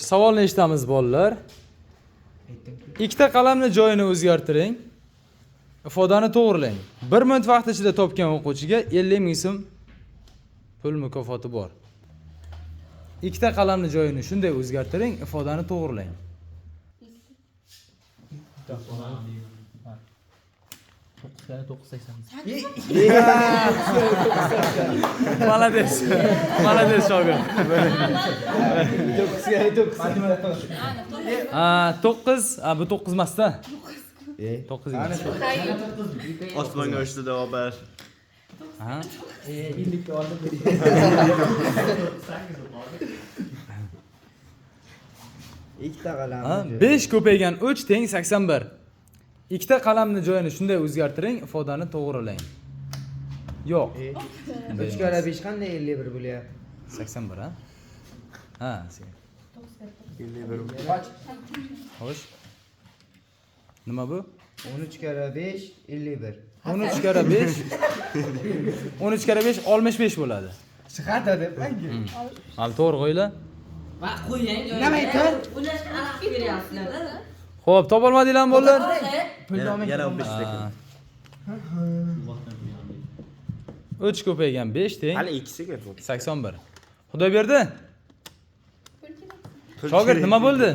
Savolni eshitamiz, bolalar. Ikkita qalamni joyini o'zgartiring. Ifodani to'g'rilang. 1 minut vaqt ichida topgan o'quvchiga 50 ming so'm pul mukofoti bor. Ikkita qalamni joyini shunday o'zgartiring, ifodani to'g'rilang. To'qqiz to'qqiz sakson. Молодец. Молодец, shogird. Ha, 9, ha, bu 9 emas-da. 9 emas. Osmonga uchdi javob. Ha. Ellikka oldim. Ikkita qalam. Ha, 5 ko'paygan 3 teng 81. Ikkita qalamni joyini shunday o'zgartiring, ifodani to'g'rilang. Yo'q. Bunday 3 emas. karra 5 qanday 51 bo'lyapti? 81, ha? Ha, Xo'sh. Nima bu? 13 karra 5 51. 13 karra 5. 13 karra 5 65 bo'ladi. Chiqadi deb-ku. Hali to'g'ri qo'yinglar. Va qo'ying. Nima aytdi? Ular aniq beryapsizlar. Xo'p, topolmadinglarmi bolalar? Yana 15 sekund. 3 ko'paygan 5 teng Hali 2 sekund. 81. Xudoyberdi. Shogird nima bo'ldi?